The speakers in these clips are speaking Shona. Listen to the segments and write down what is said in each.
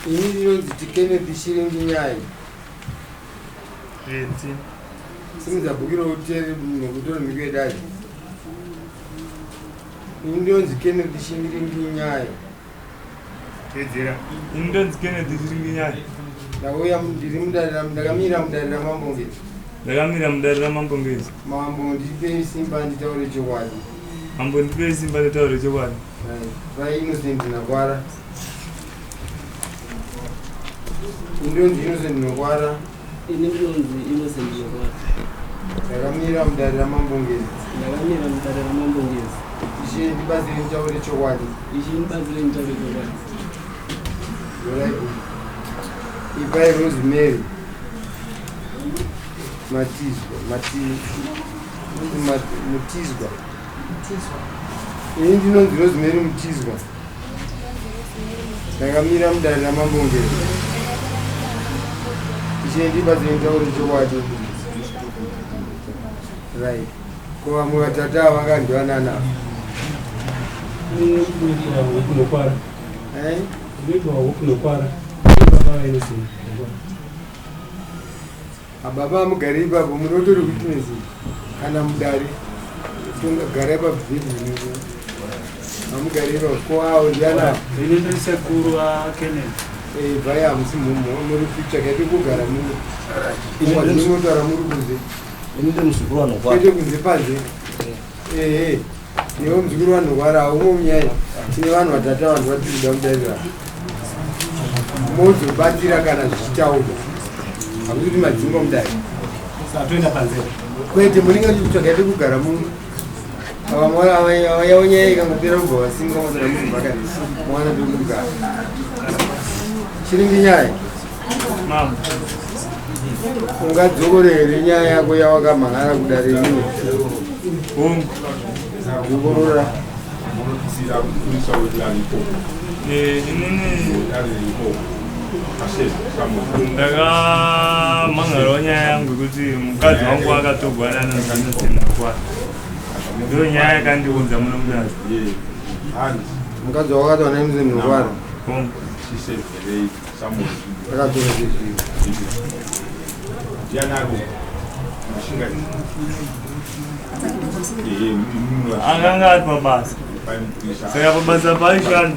Ini ndinonzi Kenneth Shiringinyai. Eti. Simudza bhuku routere nekutora mhiko yedare. Ini ndinonzi Kenneth Shiringinyai. Tedzera. Ini ndonzi Kenneth Chiringinyai. Ndauya ndiri mudare ndakamira mudare raMambo Ngezi. Ndakamira mudare raMambo Ngezi. Mambo ndipei simba nditaure chokwadi. Mambo ndipei simba nditaure chokwadi. Right. Vai Innocent Nakwara. Ini ndonzi Innocent Nakwara. Ini ndinonzi Innocent Nakwara. Ndakamira mudare raMambo Ngezi. Ndakamira mudare raMambo Ngezi. Ishe ndibatsire nditaure chokwadi. Ishe ndibatsire nditaure chokwadi. Zorai bhuku. Ipai Rosemary. Matizwa. Mutizwa. Ini ndinonzi Rosemary Mutizwa. Ndakamira mudare raMambo Ngezi. Ishe ndibatsire nditaure chokwadi. Right. Ko vamwe vatatu ava vakandiwanana. Ndinoitwa Hope Nokwara. Eh? Ndinoitwa Hope Nokwara. Baba vaInnocent Nokwara. Ababa amugari ipapo munotori witness kana mudare. Tongagara ipapo bhebhi. Amugari ipapo ko avo ndiana. Ini ndiri sekuru vaKenneth. Eh, bhai hamusi muri kutsvaga pekugara muno. Munotaura muri kunze. Ini ndiri muzukuru waNokwara. Kwete kunze panze. Ehe. Newe muzukuru waNokwara haumwe munyaya. Tine vanhu vatatu vanhu vatiri kuda kudarira. Mozobatsira kana zvichitaurwa. Hakusi kuti madzingwa mudare. Satoenda panze. Kwete munenge muchitsvaga pekugara muno. Vamwe nyaya ikangopera kubva vasimuka motora muzvibhakani mowana pekugara. Chiringi nyaya. Mama. Ungadzokore here nyaya yako yawakamhan'ara kudare rino? Hongu. Dzokorora. Inini ndakamhan'arawo nyaya yangu yekuti mukadzi wangu akatogwa naInnocent Nokwara. Ndiyo nyaya yakandiunza muno mudare. Mukadzi wako akatogwa naInnocent Nokwara. Hongu. Akatora zvezviro. Akanga ari pabasa. Saka pabasa paaishanda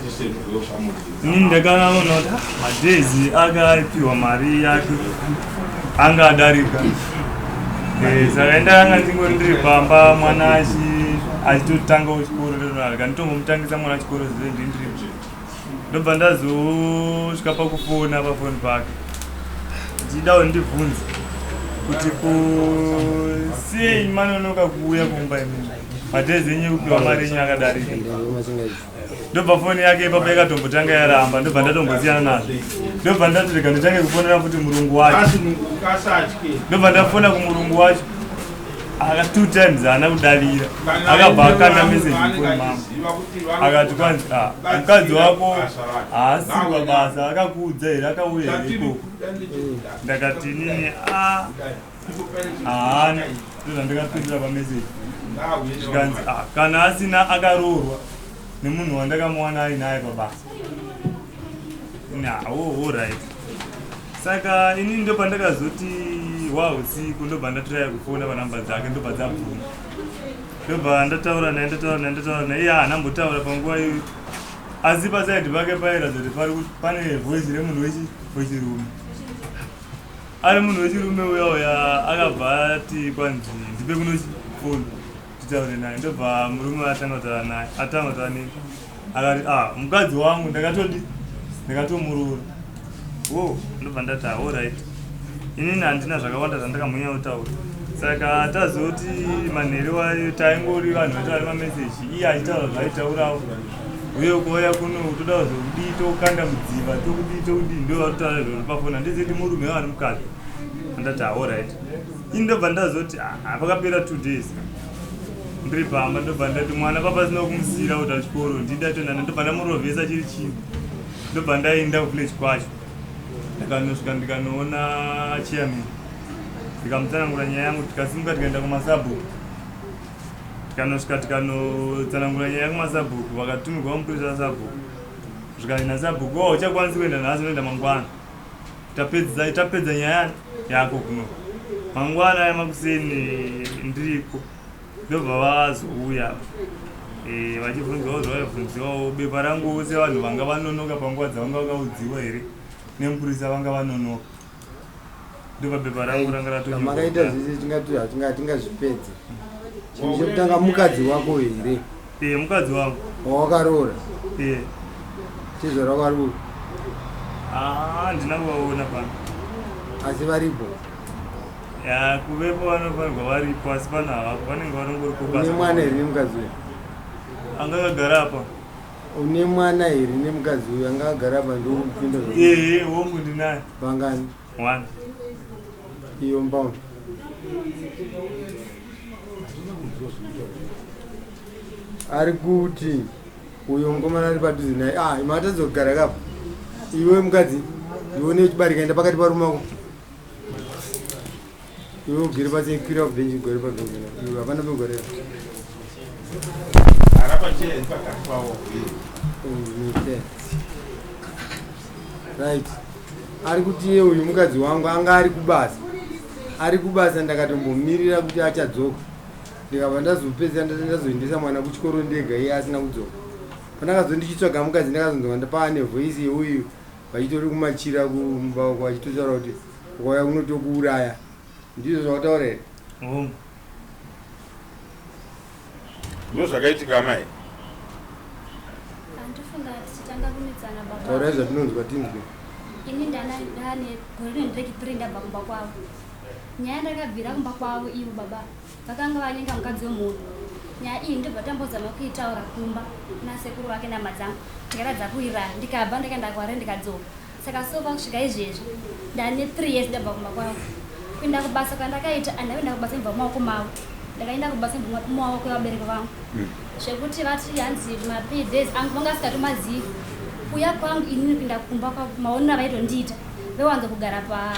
inini ndakaona kuti madhezi akaipiwa mari yake anga adarika. Saka ndakanga ndingori ndiri pamba mwana achitotangawo chikoro ndodaro nditongomutangisa mwana chikoro zve ndiri ndiripo. Ndobva ndazosvika pakufona pafoni pake ndichida kuti ndibvunze kuti sei manonoka kuuya kumba imimi madhezi enyu ekupiwa mari enyu akadarika. Ndobva foni yake ipapo yakatombotanga yaramba ndobva ndatombosiyana nazvo. Ndobva ndati rega nditange kufonera futi murungu wacho. Ndobva ndafona kumurungu wacho. Aka 2 times haana kudavira. Akabva akanda message mufoni mangu. Akati kwanzi mukadzi wako haasi pabasa akakuudza here akauya here ikoko. Ndakati inini haana. Ndozvandakapindura pamessage. Zvikanzi kana asina akaroorwa nemunhu wandakamuwana ainaye pabasa. Alright. Saka inini ndopandakazoti wausiku ndobva ndatiraya kufona panhamba dzake ndobva dzabvuma. Ndobva ndataura naye ndataura naye ndataura naye iye haana mbotaura panguva iyoyo. Asi pasaidi pake pairatidza kuti pane voice remunhu wechirume. Ari munhu wechirume uya uya akabva ati kwanzi ndipe kuno foni titaure naye. Ndobva murume atanga kutaura naye atanga kutaura neni. Akati mukadzi wangu ndakatodi ndakatomuroora. Wo ndobva ndati alright. Inini handina zvakawanda zvandakamunya kutaura. Saka tazoti manheru ayo taingori vanhu vaitaura mameseji iye achitaura zvaaitaurawo. Uye kuuya kuno toda kuzokudii tokanda mudziva tokudii tokudii ndo varikutaura izvozvo pafoni handiziti murume vari mukadzi. Ndati alright. Ini ndobva ndazoti pakapera 2 days ndiri pamba ndobva ndati mwana papa sina kumusiyira kuti achikoro ndida tonana ndobva ndamurovhesa chiri chinhu. Ndobva ndaenda kuvillage kwacho. Ndakanosvika ndikanoona chairman. Ndikamutsanangura nyaya yangu tikasimuka tikaenda kumasabhuku. Tikanosvika tikanotsanangura nyaya kumasabhuku vakatumirwa mupurisa sabhuku. Zvikanzi nasabhuku oh uchakwanisi kuenda nhasi unoenda mangwana. Tapedza tapedza nyaya yako kuno. Mangwana aya makuseni ndiriko. Ndobva vazouya eh, vachibvunzawo zvavaibvunziwawo bepa rangu sevanhu vanga vanonoka panguva dzavanga vakaudziwa here nemupurisa vanga vanonoka ndobva bepa rangu ranga ratomakaita zvese tingati hatingazvipedze chinhu chekutanga mukadzi wako here e mukadzi wangu wawakaroora e chizvara vari kupi ah, handina kuvaona pano asi varipo Ya, kuvepo vanofanirwa varipo asi pano havapo vanenge vanongori kubasa. Une mwana here nemukadzi uyu? Anga akagara apa. Une mwana here nemukadzi uyu anga akagara apa ndokupinda zvo. Ehe, hongu ndinaye. Vangani? One. Iyo mbauna. Ari kuti uyo mukomana ari padhuze naye ah matadza kugara kapa. Iwe mukadzi ndione uchibarika enda pakati parume wako. Iwe ugere pasi kwira kubhenji ugare pabhenji iwe hapana pekugarira. Gara pachair pakati pawo. Right. Ari kuti iye uyu mukadzi wangu anga ari kubasa. Ari kubasa ndakatombomirira kuti achadzoka. Ndikabva ndazopedza ndazoendesa mwana kuchikoro ndega iye asina kudzoka. Pandakazondichitsvaga mukadzi ndakazonzwa ndapaane voice yeuyu vachitori kumachira kumba uko vachitotaura kuti ukauya kuno tokuuraya ndizvo zvawataura here Hongu. Ndo zvakaitika amai. Andifunga tichitanga kunetsana baba. Taurai zvatinonzwa tinzwe. Ini ndana ndane gore rine 3 ndabva kumba kwavo. Nyaya ndakabvira kumba kwavo ivo baba. Vakanga vanyenga mukadzi wemunhu. Nyaya iyi ndobva tambozama kuitaura kumba nasekuru vake nehama dzangu tikaratidza kuwirirana ndikabva ndakaenda kuHarare ndikadzoka. Saka so far kusvika izvezvi ndane 3 years ndabva kumba kwavo. Kuenda kubasa kwandakaita handina kuenda kubasa ndibva mumaoko mavo. Ndakaenda kubasa ndibva mumaoko evabereki vangu. Zvekuti vati hanzi mapay days angu vanga vasikatomazivi. Kuuya kwangu inini kuenda kumba kwavo maonero avaitondiita vaiwanza kugara pa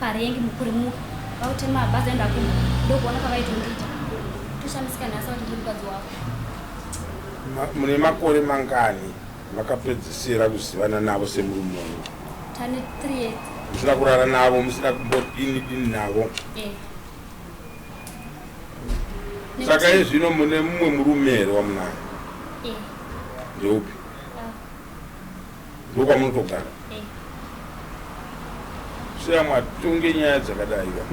parengi mukurimuka vakutema mabhazi aenda kumba ndokuona kwavaitondiita toshamisika nhasi vati ndiri mukadzi wavo. Mune makore mangani makapedzisira kuzivana navo semurume wenyu? Tane 3 years. Musina kurara navo, musina kumbodini dini navo? Eh. Saka izvino mune mumwe murume here wamunaye? Eh. Ndeupi? Ah. Ndokwamunotogara? Eh. Siya mwatonge nyaya dzakadai ka.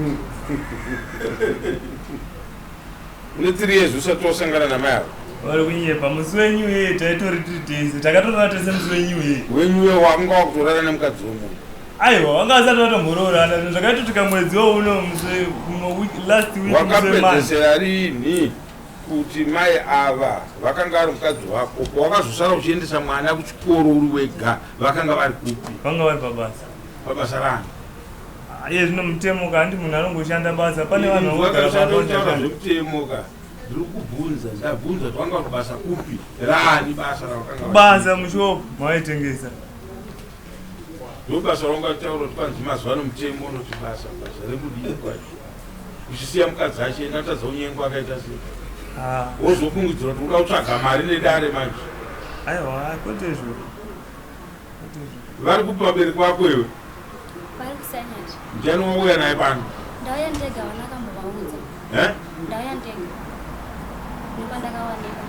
Une 3 years usati wasangana namai ava. Vari kunyepa musi wenyu ye taitori tiri tese takatorara tese musi wenyu ye. Wenyu ye wanga wakutorara nemukadzi wemunhu. Aiwa wanga asati watombororana zvinhu zvakaitotika mwedzi wauno musi last week. Wakapedzesera rini kuti mai ava vakanga vari mukadzi wako pawakazosara uchiendesa mwana kuchikoro uri wega vakanga vari kupi? Vanga vari pabasa. Pabasa rani? Ah, iye zvino mutemo ka handi munhu anongoshanda basa pane vanhu vanogara pamba zvemutemo ka ndiri kubvunza ndabvunza kuti vanga vari kubasa kupi rani basa ravakanga basa mushopu mavaitengesa ndo basa raungataura kuti kwanzi mazuva ano mutemo unoti basa basa rekudii kwacho uchisiya mukadzi achienda atadza kunyengwa akaita sei ah. wozofungidzira kuti uda kutsvaga mari nedare manje aiwa kwete izvo vari kupi vabereki vako iwe vari kusanyazve ndiani wauya naye pano ndauya ndega vana kambovaudza eh? ndauya ndega ndokwandakawanikwa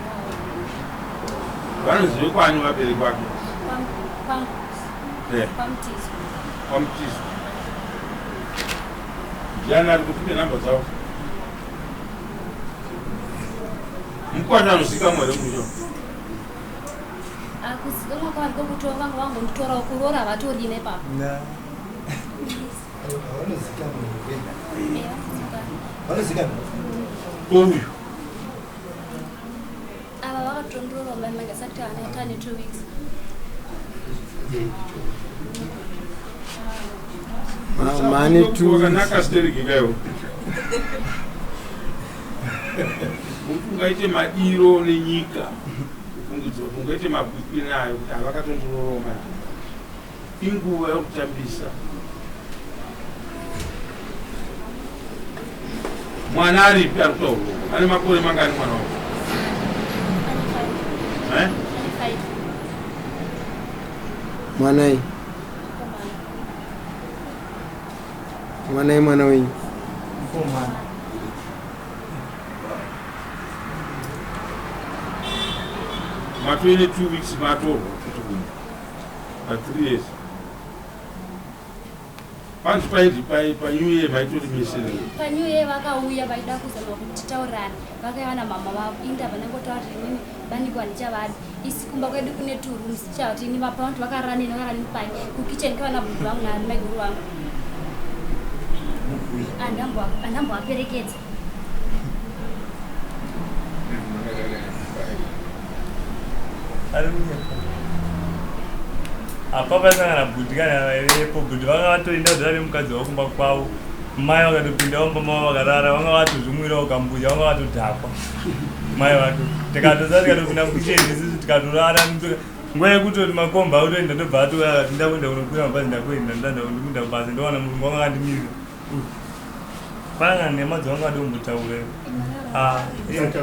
vanozive kwani vabereki vake kwangu eh. kwamutizo kwamutizo ndiani ari kutipe namba dzavo mukwasha anozikamwa here musho Akuzikamwa kwavari kwekuti vanga vangonditorawo kuroora havatorina ipapo. Vanozikamwa. Uyu. Ava vakatondoroora mai mange asati ane 2 weeks. Mane 2 Wakanaka stereki kaiwo. Ungaite madiro nenyika. Kufungidzwa kuti ungaite makwikwi nayo kuti havakatondirorowo manje. Inguva yokutambisa. Mwana aripi ari kutaurwa? Ane makore mangani mwana wako? Ane Eh? 5. Ane 5. Mwanai? Mwanai mwana wenyu? Mukomana. Matoine 2 weeks matorwa futi kuno pa 3 years. Panzi paindi paNew Year maitori mese. PaNew Year vakauya vaida kuzama kuti titaurane. Vakauya namama vavo. Ini ndabva ndangotaura kuti inini baniko handichavadi. Isi kumba kwedu kune two rooms, chavati ini vapanoti vakarara neni, vakarara neni pai kukitchen kavana bhudhi vangu namaiguru vangu. Handambovaperekedza. Ari kunyepa. Apa pasangana bhudhi kana vaivepo. Bhudhi vanga vatoenda kudhara nemukadzi wavo kumba kwavo. Mai vakatopinda mumba mavo vakarara, vanga vatozvimwirawo kambuya, vanga vatodhakwa mai vato. Tikatoza tikatopinda mukicheni isusu tikatorara. Nguva yekutoti makomba akutoenda, ndobva atouya akati ndakuenda kunokwira mabhazi, ndakuenda ndikuenda kubasa, ndowana murungu wanga akandimirira. Pananga nhema dzavanga vadombotaura. Ah, yeah.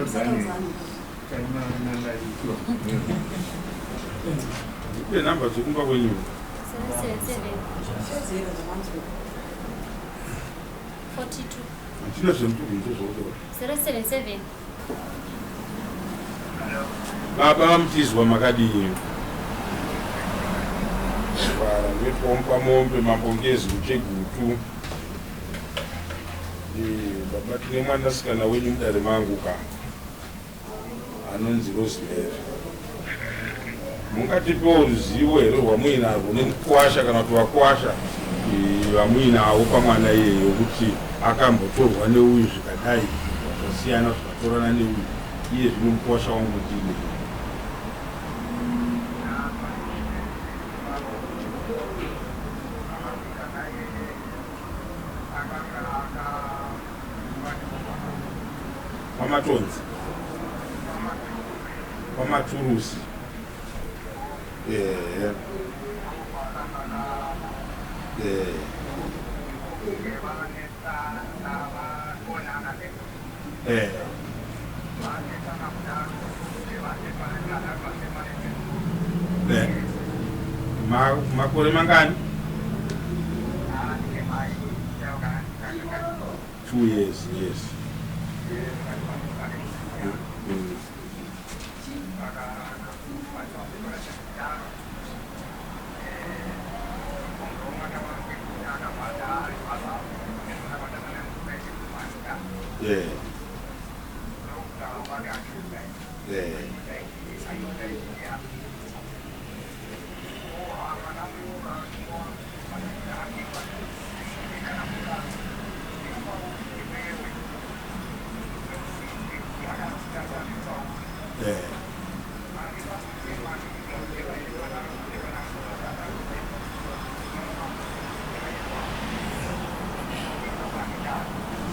Ndipe nhamba dzekumba kwenyu. 777 42. Handina zvemutuku izvozvo. 077. Baba vaMutizwa, makadii? Vara ndoitwa mombe Mambo Ngezi kuChegutu. Baba, tine mwanasikana wenyu mudare mangu ka anonzi Rosemary. Mungatipewo ruzivo here rwamuinarwo nemukwasha kana kuti vakwasha vamuinavo pamwana iyeyo, kuti akambotorwa neuyu zvikadai, zvasiyana, zvikatorana neuyu, iye zvino mukwasha wangu ndine? Kwamatonzi, kwamaturusi, ehe eh. Eh. Makore mangani? 2 years, yes. Yeah. Yeah.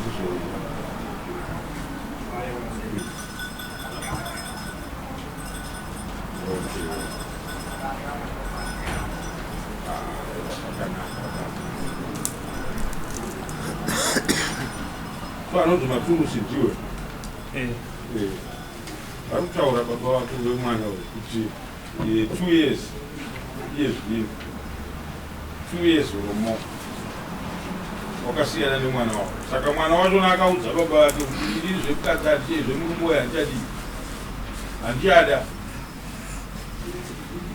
Ndizvo. Okay. Ah, zvakanaka baba. So anonzi maturusi ndiwe? Eh. Vari kutaura baba vako vemwana uyu kuti 2 years iye zvino, 2 years or more wakasiyana nemwana wako. Saka mwana wachona akaudza baba vake kuti inini zvemukadzi handichei, zvemurume uyu handichadii, handichada.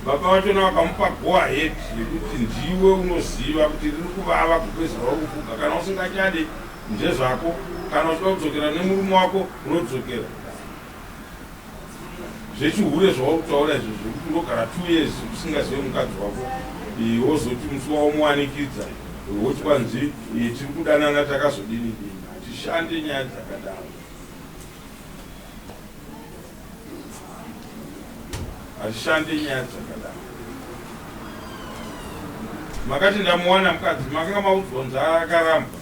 Baba vachona vakamupa go ahead yekuti ndiwe unoziva kuti riri kuvava kupedza rauri kufuga. Kana usingachade ndezvako, kana uchida kudzokera nemurume wako unodzokera. Zvechihure zvauri kutaura izvo zvekuti unogara 2 years usingazive mukadzi wako, wozoti musi waumuwanikidza woti kwanzi tiri kudanana, takazodini dini, hatishande nyaya dzakadaro, hatishande nyaya dzakadaro. Makati ndamuwana mukadzi, makanga maudzwa kunzi akaramba?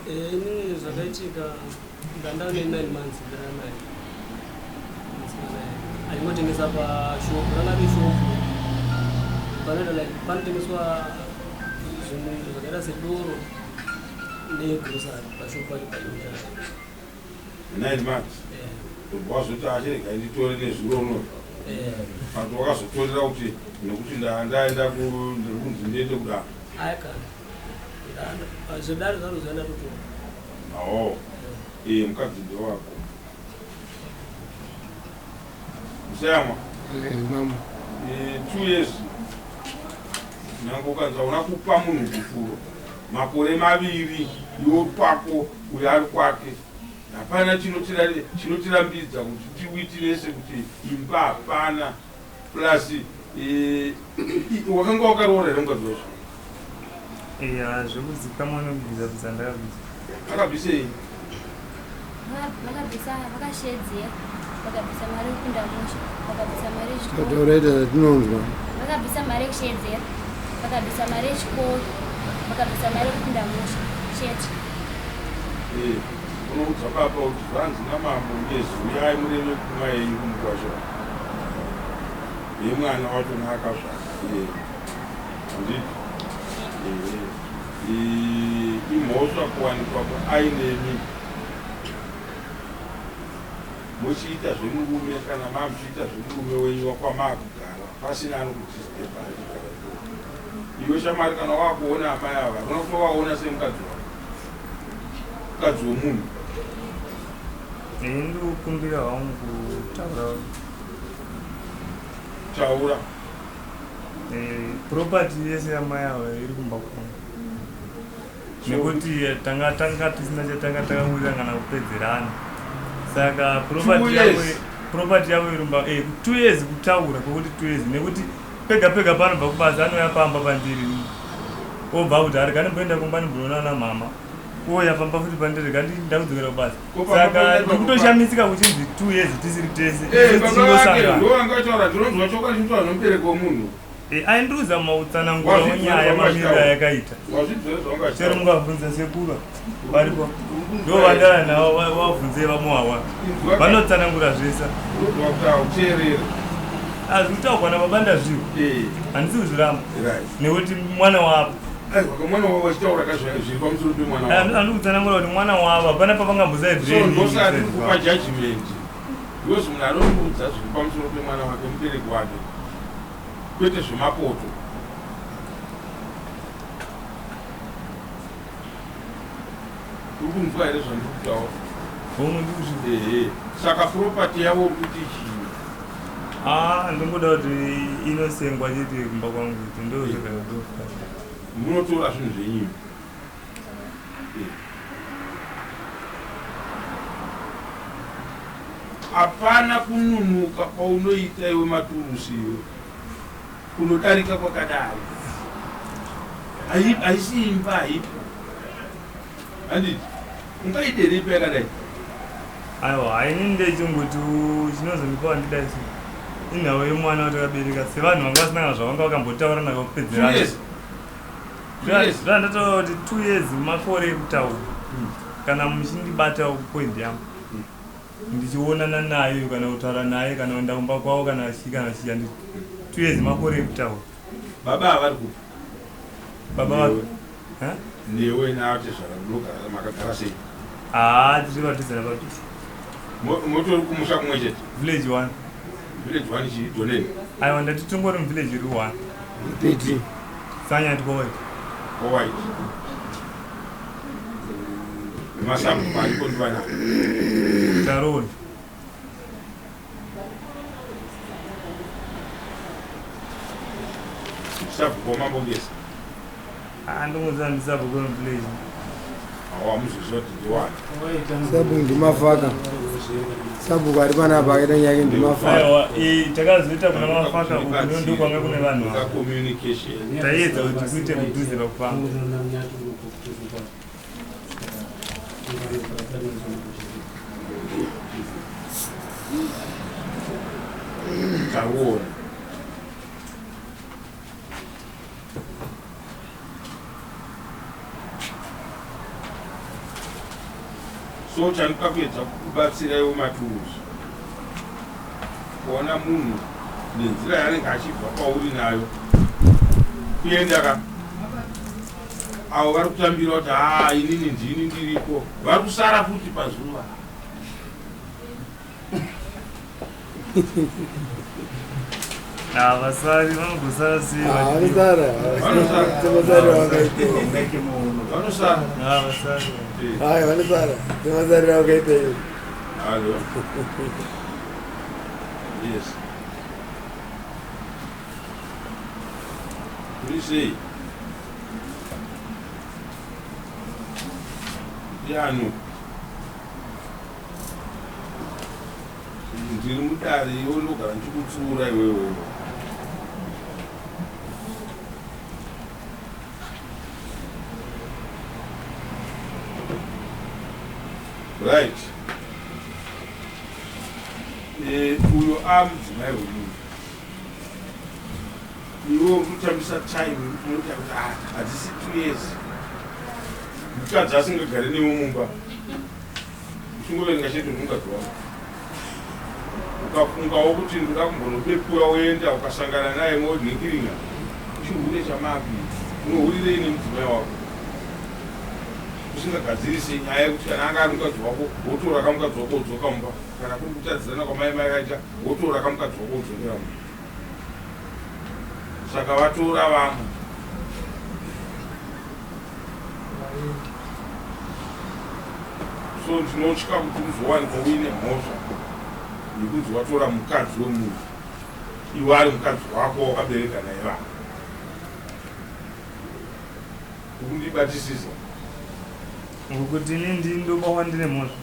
Inini zvakaitika, ndandane 9 months ndara naye musikana achingotengesa pashopu. Ranga rishopu panoita like panotengeswa zvinhu zvakaita sedoro negrocery pashopu pacho painda. 9 months, ndobva wazoti achirega nditore nezuro uno. Eh. Kana kuti wakazotorera kuti nekuti ndaenda ndiri kunzi ndiende kudare. Aika. Zvedare zvaro zvaenda kutora. Oh. Eh, mukadzi ndewako. Musayamwa. Eh, mambo. Eh, 2 years. Nyange ukanzi hauna kupa munhu gupuro makore maviri iwe pako uyo ari kwake. Hapana chinotirambidza kuti tiwitinese kuti imba hapana plus eh, wakanga wakaroora here mukadzi wacho? Eya, zvekuzikamwa nekubvisa bvisa ndakabvisa. Akabvisei? Vakabvisa, vakashedzera, vakabvisa mari yekupinda musha, vakabvisa mari yechikoro. Tauraita zvatinonzwa. Vakabvisa mari yekushedzera, vakabvisa mari yechikoro, vakabvisa mari yekupinda musha chete. Eh, unoudza baba kuti zvanzi namambo ngezi uyai mureve pfuma yenyu kumukwasha yemwana wacho naakazvara eh, handiti eh, imhosva kuwanikwa ainemi muchiita zvemurume kana mamuchiita zvemurume wenyu wakwamaakugara pasina anokudisturba achigara ikoko iwe shamwari kana wakuona amai ava hakuna kutovaona semukadzi wako mukadzi wemunhu Ini ndikukumbira hangu kutaura. Taura. Eh, property yese yamai ava iri kumba kwangu. Nekuti eh, tanga tanga tisina chatanga takawirirana kana kupedzerana. Saka property yavo property yavo iri kumba eh 2 years kutaura kwekuti 2 years nekuti pega pega panobva kubasa anouya pamba pandiri obva kuti arega ndimboenda kumba ndimboona ana mama ouya pamba futi pandiri rega ndakudzokera kubasa saka ndikutoshamisika kuchinzi 2 years tisiri tese eh, tichingosangana Eh, aindiudza mautsanangura wenyaya mamiriro ayakaita chero mukabvunza sekuru varipo ndo vandara navo vabvunzei vamuwawa vanotsanangura zvese azvi kutaurwa nababa ndazviwo eh. handisi kuzviramba nekuti mwana wavo andi kutsanangura kuti mwana wavo hapana pavangambosaibkupa judgment because munhu anomuudza zviri pamusoro pemwana wake mubereki wake kwete zvemapoto uri kunzwa here zvandiri kutaura hongu ndikuzvi ehe saka property yavo uri kuti chii ah ndingoda kuti inosengwa chete kumba kwangu kuti ndozvekaadofa munotora zvinhu zvenyu Hapana kununuka kwaunoita iwe maturusi iwe kunodarika kwakadai. Haisi imba haipo. Handiti ungaiderepi yakadai? Aiwa, ini ndechingoti chinozondipa wandidai so inhau yemwana watakabereka sevanhu vanga vasina kana zvavanga vakambotaura nakakupedzerana. Zvandataura kuti 2 years makore ekutaura kana muchindibata point yangu ndichionana naye kana kutaura naye kana kuenda kumba kwavo kana chii kana chii handiti 2 years makore ekutaura. Baba ava vari kupi? Baba vari Newe naatezvara munogara makagara sei? Haa tiri padhuze napadhuze. Motori kumusha kumwe chete? Village one. Village one chii? Doneni? Aiwa ndati tingori muvillage iri one. Peti. Sanyati kwaWhite. KwaWhite. Masabhuku ariko ndivana. Taroni. Sabhuku wamambo Ngezi. Ah, ndongoziva ndisabhuku wemuvillage. Hawamuzoziva kuti ndiwani. Sabhuku ndimafaka. Sabhuku ari panapa akaita nyaya yake ndimafaka. Aiwa, eh, takazoita kuna mafaka uku ndokwanga kune vanhu ava. Communication. Taiedza kuti kuite kudhuze pakufamba. Taona. So chandinoda kuedza kukubatsira iwe maturusi kuona munhu nenzira yaanenge achibva kwauri nayo kuenda ka avo vari kutambira kuti haa inini ndini ndiriko vari kusara futi pazuva. Havasari, vanogosara sei? Vanosara. Semasariro avakaita. Vanosara. Havasari. Hai, vanosara. Semasariro avakaita ivo. Hallo. Yes. Kuri sei? Ndiani? Ndiri mudare iwe ndogara ndichikutsiura iwewe. Right. Eh, uyo amudzimai wemunhu. Iwe uri kutambisa time unoita kuti ah, hadzisi 2 years. Mukadzi asingagari newe mumba. Uchingoverenga chete kuti mukadzi wako. Ukafungawo kuti ndoda kumbonopepuwa woenda ukasangana naye modhingiringa. Chihure chamapi. Unohurirei nemudzimai wako? Usingagadzirise nyaya yekuti kana anga ari mukadzi wako wotora kamukadzi wako wodzoka mumba. Kana kuri kutadzirana kwamai mai kaita wotora kamukadzi wako wodzokera mumba. Saka vatora vamwe. So ndinotya kuti uzowanikwa uine mhosva yekunzi watora mukadzi wemunhu iwe ari mukadzi wako wakabereka naye vana. Ukundibatisisa. Ngokuti ini ndindobawa ndine mhosva.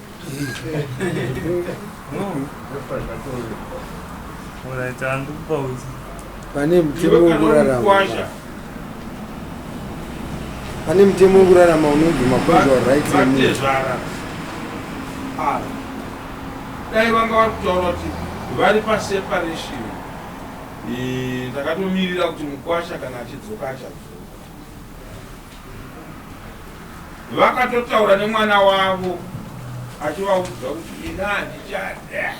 Alright, handikupa utsi. Pane mutemo Iwe kana uri wekurarama. mukwasha Pane mutemo wekurarama unonzi maconjugal rights emunhu. vatezvara ava dai vanga vari kutaura kuti vari paseparation. Ndakatomirira kuti mukwasha kana achidzoka achadzoka. Vakatotaura nemwana wavo achivaudza kuti ina handichada.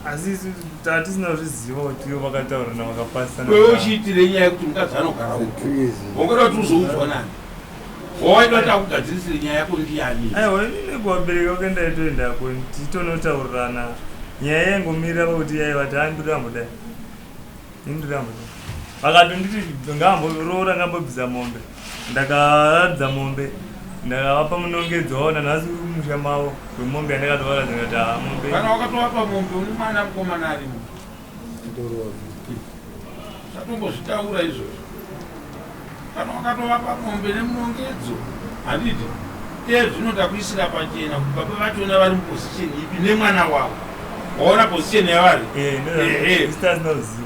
Asi isu tatisina kuzviziva kuti ivo vakataurana vakapasana. Iwewe uchiitire nyaya yekuti mukadzi anogara uko. 2 years. Wongoda kuti uzoudzwa nani? Wawaida kuti akugadzirisire nyaya yako ndiyani? Aiwa, inini kuvabereki vake ndaitoendako titonotaurirana. Nyaya yaingomirira pakuti yaiva kuti handiri ambodai. Ini ndiri ambodai. Vakatonditi ngaamboroora ngambobvisa mombe. Ndakaratidza mombe. Ndakavapa munongedzo waona nhasi uri mumusha mavo wemombe yandakatovaratidza ndikati haa mombe. Kana wakatovapa mombe une mwana mukomana arimo. Usatombozvitaura izvozvo. Kana wakatovapa mombe nemunongedzo, handiti? Iye zvino ndakuisira pachena kuti baba vachona vari muposition ipi nemwana wavo. Waona position yavari? Ehe. Isu tasina kuziva.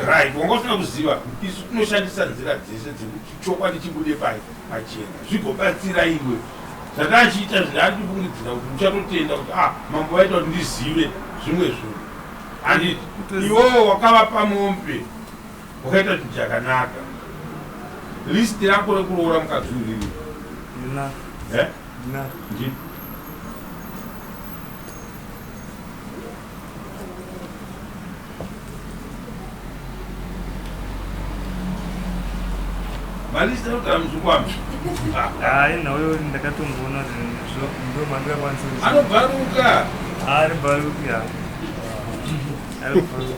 Right, wanga usina kuziva. Isu tinoshandisa nzira dzese dzekuti chokwadi chibude pachena zvigobatsira iwe. Zvatachiita zvindatifungidzira kuti uchatotenda kuti ah, mambo vaita kuti ndizive zvimwe zvinhu. Handiti? Iwewe wakavapa mombe wakaita chinhu chakanaka. List rako rekuroora mukadzi uyu riri. Ndina. Eh? Ndina. Ndipi? Malist anogara muzvikwambi. Hayi, nauyo ndakatomboona kuti ndo mandakakwanisa kuti- Anobvaruka. Ari bvaruki ya. Ari bvaruki.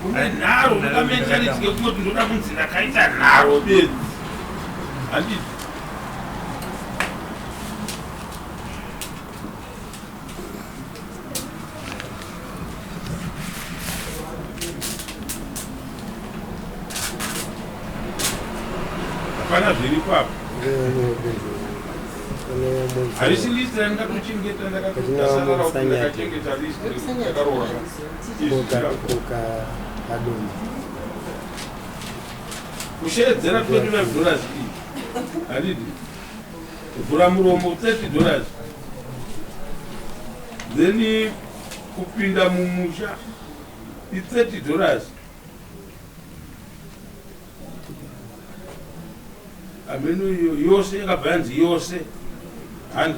Une nharo, unoda mentality yekungoti ndoda kunzi ndakaita nharo bedzi. Handiti? Hapana zviripo apa. Harisi list randakatochengeta, ndakatosarara kuti ndakachengeta list rakaroora. Koka kadonha. Kushevedzera $25 iyi, handiti? Kuvhura muromo $30, then kupinda mumusha i$30. Hameno iyo yose yakabva yanzi yose 100.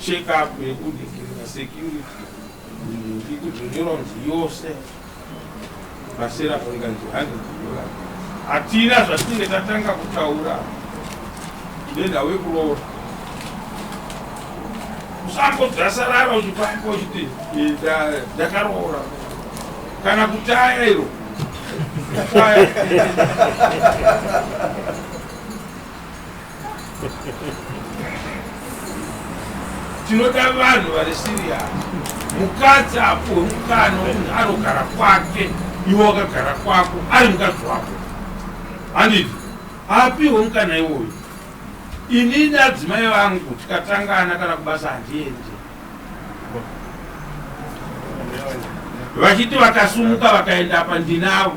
Check up yekudikirira security ikuzonyora kunzi yose pasera panganzi $100. Hatina zvatinenge tatanga kutaura nenhau yekuroora. Usambodzasarara uchifamba uchiti ndakaroora kana kutaya iro. Kutaya. Tinoda vanhu vari serious. Mukadzi apuwe mukana wekuti anogara kwake, iwe wakagara kwako, ari mukadzi wako. Handiti? Apiwe mukana iwoyo. Inini adzimai vangu tikatangana kana kubasa handiendi. Vachiti vakasumuka vakaenda apa ndinavo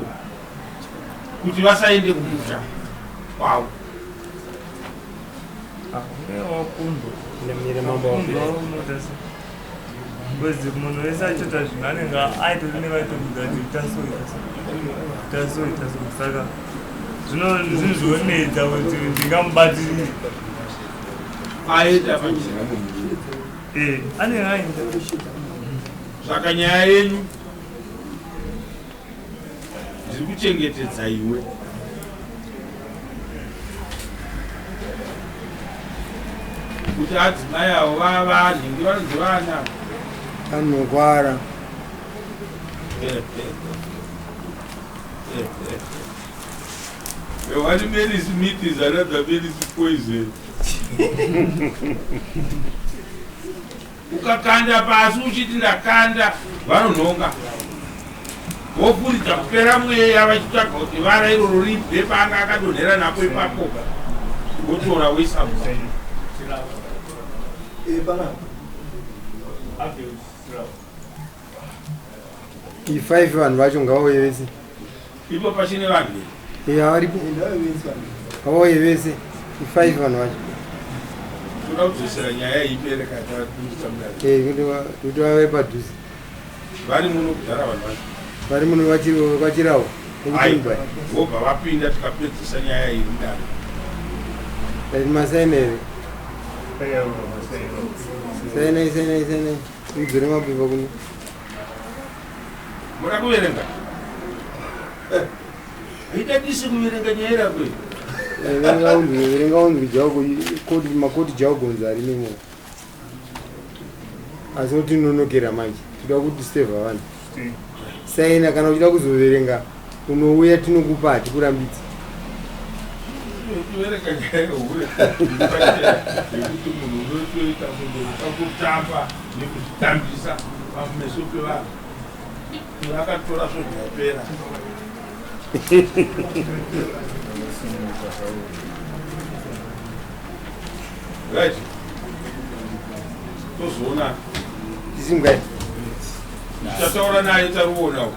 kuti vasaende kumusha kwavo. Because munhu wese achiita zvinhu anenge aitori nevaitomuudza kuti ita so ita so ita so ita so saka zvino zvinhu zvinonetsa kuti ndingamubatirire Aenda pachena. Eh, anenge aenda. Saka nyaya yenyu ndiri kuchengetedza iwe. Kuti adzimai avo vanhingi vanonzi vana Anokwara. One man is meat is another man is poison. Ukakanda pasi uchiti ndakanda, vanonhonga vofuridza kupera mweya vachitsvaga kuti vara iroro ribve paanga akadonhera napo ipapo, votora voisa I5 vanhu vacho ngavauye vese. Ipo pachine vanhu here? Iya varipo. Ngavauye vese. I5 vanhu vacho. Toda kudzosera nyaya iyi ipere kata mudare. Eh, kuti vave padhuze. Vari muno kudhara vanhu vacho. Vari muno vachirawo. Ai, vobva vapinda tikapedzisa nyaya iyi mudare. Tati masaina here? Sainai, sainai, sainai. Mudzore mapepa kuno. Muda kuverenga? Haidadisi kuverenga nyaya yako iyi. Verenga unzwe, verenga unzwe jauko, koti makoti jaugonzi ari nemo. Asi utinonokera manje. Toda kudisturba vanhu. Saina kana uchida kuzoverenga unouya tinokupa hatikurambidzi. Kuverenga nyaya yehure yekuti munhu unotoita kunge kutamba nekuzvitambisa pameso pevanhu. Akatora svondo yapera. Right. Tozoona. Tisimgai. Tichataura naye taruona.